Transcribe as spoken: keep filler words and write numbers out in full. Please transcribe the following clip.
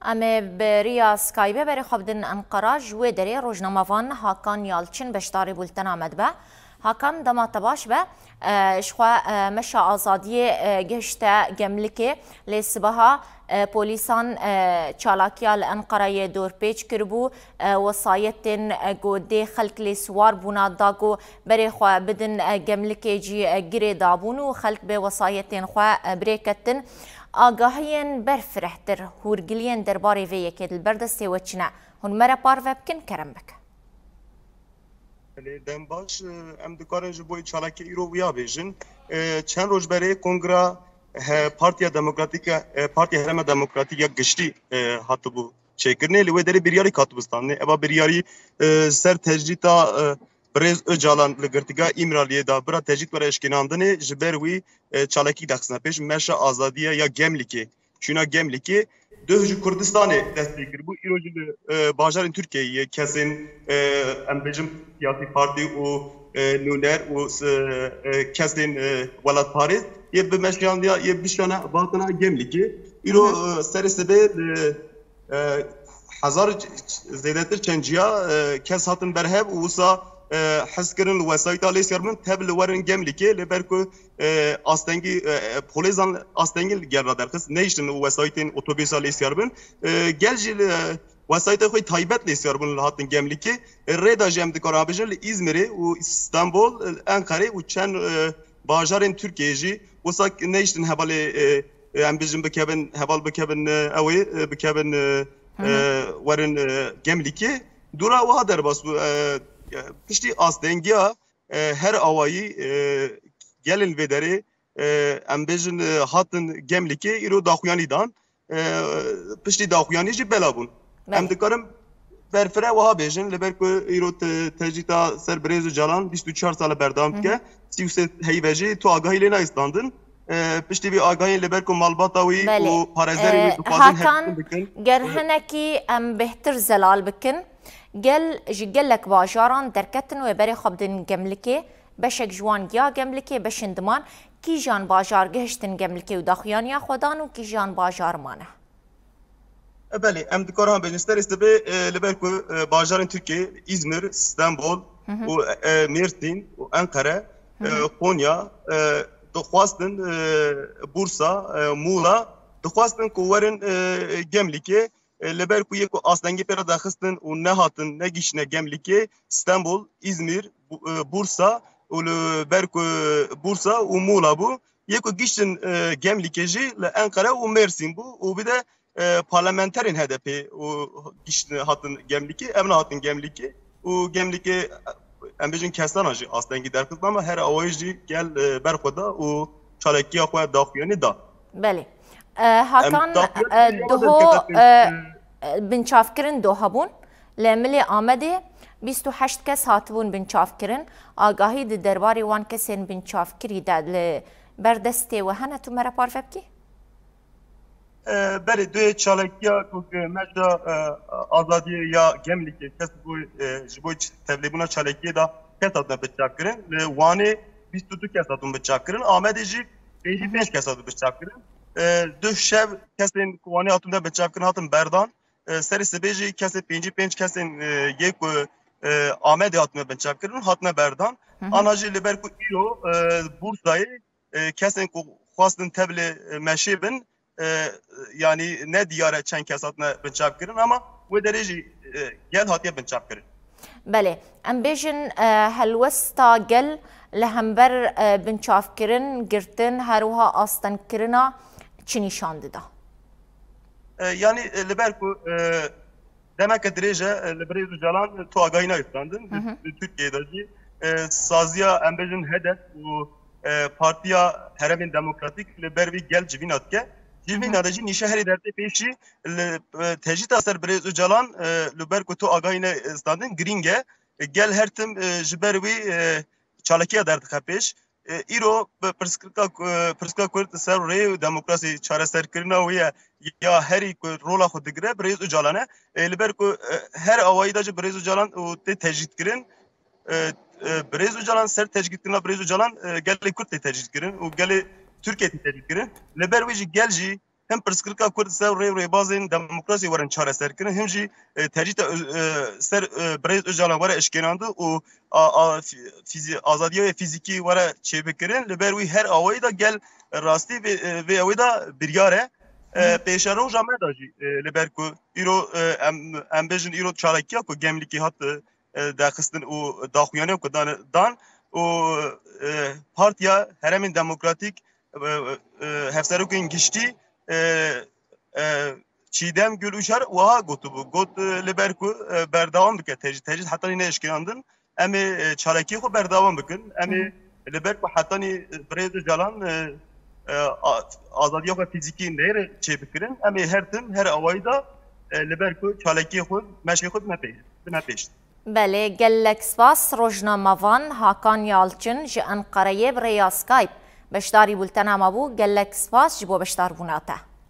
Em ê bi riya Skype berê xwe bidin Enqera. Ji wê derê rojnamevan Hakan Yalçin beşdarî bultena me dibe. Hakan, dema te baş be. E, ji xwe, e, Meşa Azadiyê, e, gihişte Gemlikê, lê sibeha, e, polîsan, e, çalakiya li Enqerayê dorpêç kiribû. E, wesayetên, e, ku dê xelk lê siwar bûna da ku berê xwe bidin, e, Gemlikê jî, e, girê dabûn û xelk bê wesayetên xwe, e, birê ketin. Agahiyên berfirehtir, hûrgiliyên derbarê vê yekê di ber destê we çi ne? Hûn me re parve bikin, kerem bike. Lê dem baş, e, em dikarin ji bo çalakê îro wiya bêjin. E, çend roj berê kongra he, Partiya Demokratîk, e, Partiya Herêma Demokratîk ya Giştî, e, hatibû çêkirinê, li wê derê biryarî hatibû standinê. Eva biryarî, e, ser tecrîta, e, Birêz Ocalan li girtîgeha Îmraliyê de bira tecrîd were eşkênandinê, ji ber wî, e, çalakî daxistina pêş, Meşa Azadiya ya Gemlîkê, çûna Gemlîkê, duh ji Kurdistanê dest pê kiribû. Îro jî li, e, bajarên Tirkiyeyê yê kesên, e, em bêjin siyasî partî û, e, nûner û, e, e, kesên, e, welatparêz yê bi meşiyandiya, yê bişana, hatine Gemlîkê. Îro, Hı hı. e, serê sibê li, e, hezar c-, c-, zêdetir çend ciya, e, kes hatin berhev û wisa, e, hez kirin li wesayîta lê siyar bin, tev li werin Gemlîkê, li ber ku, e, astengî, e, e, polêzan astengî li gel re derxist, neyiştin û wesayîtên otobûsa lê siyar bin. E, gel jî li, e, wesayîtê xwe taybet lê siyar bûn li hatin Gemlîkê. E, rê de jî em dikarin bêjin li Îzmirê û Stenbol, e, Enqerê û çend, e, bajarên Tirkiyeyê jî wisa neyiştin hevalê, e, e, em bêjin bikevin, heval bikevin, e, ew ê, e, bikevin, e, Hı hı. e, werin, e, Gemlîkê. Dûra wiha derbas bû, e, e, piştî astengiya, e, her awayî, e, gelên vê derê, e, em bêjin, e, hatin Gemlîkê, îro daxuyanî dan. E, piştî daxuyanî jî bela bûn. Belê. Em dikarin berfireh wiha bêjin, li ber ku îro te-, tecrîta ser Birêz Ocalan bîst û çar sal e berdewam Hı hı. dike, sî û sê heyve jî tu agahî lê nayê standin. E, piştî vî agahiyên li ber ku malbata wî Belê. û parêzerê wî E, dixwazin Hakan, hevdûtin bikin. ger hinekî em bêhtir zelal bikin, gel ji gelek bajaran derketin wê berê xwe bidin Gemlikê, beşek ji wan giya Gemlikê, beşên diman, kîjan bajar gihiştin Gemlikê û daxuyaniya xwe dan û kîjan bajar mane? E, belê, em dikarin bêjin serê sibê, e, li ber ku, e, bajarên Tirkiyê, Îzmir, Stenbol Hı hı. û, e, Mêrsîn û Enqere, Hı e, hı. Konya, e, dixwastin, e, Bursa, e, Mûla, dixwastin ku werin, e, Gemlîkê, e, li ber ku yê ku astengî pê re daxistin û nehatin, negihiştine Gemlîkê, Stenbol, Îzmîr, Bu-, e, Bursa û li ber ku Bursa û Mûla bû, yê ku gihiştin, e, Gemlîkê jî li Enqere û Mêrsîn bû û bir de, e, parlamenterên H D P û gihiştin hatin Gemlîkê, ev nehatin Gemlîkê û Gemlîkê, em bêjin kesana jî astengî derxistin ama her awayî jî gel, e, ber xwe da û çalakiya xwe daxuyanî da. Belê. E, Hakan, Em daxuyanî e, ya doho, dikete e, pêş, e, binçavkirin doha bûn. Li milê Amedê bîst û heşt kes hatibûn binçavkirin. Agahî di derbarê wan kesên binçavkirî de li ber destê we hene, tu me re parve bikî? E, berê, duhê çalakiya ku, e, Meşa, e, Azadiyê ya Gemlîkê kes bo, e, ji bo ç-, tevlêbûna çalakiyê de kes hatine binçavkirin. Li Wanê bîst û du kes hatibûn binçavkirin. Amedê jî pêncî pênc kes hatibûn binçavkirin. E, du şev kesên ku Wanê hatibûn binçavkirin hatin berdan. E, serê sibê jî kesê pêncî pênc kesên, e, yê ku, e, Amedê hatine binçavkirin hatine berdan. Hı hı. Ana jî li ber ku îro, e, Bursayê, e, kesên ku xwestin tevlê, e, meşê bin, e, yanî ne diyar e çend kes hatine binçavkirin, ama wê derê jî, e, gel hatiye binçavkirin. Belê, em bêjin, e, helwesta gel li hember, e, binçavkirin, girtin, her wiha astengkirina çi nîşan dida? E, yanî, e, li ber ku, e, demeke dirêj e, e, li Birêz Ocalan, e, tu agahî nayê standin. Hı hı. Li, li Tirkiyeyê de jî, e, saziya, em bêjin, H D P û, e, Partiya Herêmên Demokratîk li ber vî gel civîna dike. Hı hı. Civîna de jî nîşe herî dertê pêşî li, e, tecrîta ser Birêz Ocalan, e, li ber ku tu agahî ne, e, standin, girîng e. E, gel her tim, e, ji ber wî, e, çalakiya derdixe pêş. E, îro bi pirsgirka, e, pirsgirka Kurd ser rê û demokrasî çareserkirina wê ye ya herî ku rola xwe digire Birêz Ocalan e. E, li ber ku, e, her awayî de jî Birêz Ocalan û tê tecrîdkirin. E, e, Birêz Ocalan, ser tecrîdkirina Birêz Ocalan, e, gelê Kurd tê tecrîdkirin û gelê Tirkiye tê tecrîdkirin. Li ber wê jî gel jî Him pirsgirêka Kurd ser rê û rêbazên demokrasiyê werin çareserkirin, him jî, e, tecrîta Öz-, e, ser, e, Birêz Ocalan were eşkênandin û a, a, fî-, fîzî-, azadiya wê fîzîkî were çêbikirin. Li ber wî her awayî de gel rastî vê, e, vê awayî de biryar e. E, Hı. Pêşeroja me de jî, e, li ber ku îro, e, em, em bêjin îro çalakiya ku Gemlîkî hat, e, e, daxistin û daxuyaniya ku dan, dan û, e, Partiya Herêmên Demokratîk, e, e, hevserokên giştî, e, e, Çiğdem Gül Uçar wiha gotibû. Got, e, li ber ku, e, berdewam bike tecrîd. Tecrîd hetanî neeşkênandin. Em ê, e, çalakiyê xwe berdewam bikin. Em ê Hı hı. li ber ku hetanî, e, Birêz Ocalan, e, e, a-, azadiya xwe fîzîkî neyre çêbikirin. Em ê her tim, her awayî de, e, li ber ku çalakiyê xwe, meşê xwe bime pê-, bime pêş. Belê, gelek spas rojnamevan Hakan Yalçin ji Enqereyê bi rêya Skype beşdarî bultena me bû. Gelek spas ji bo beşdarbûna te.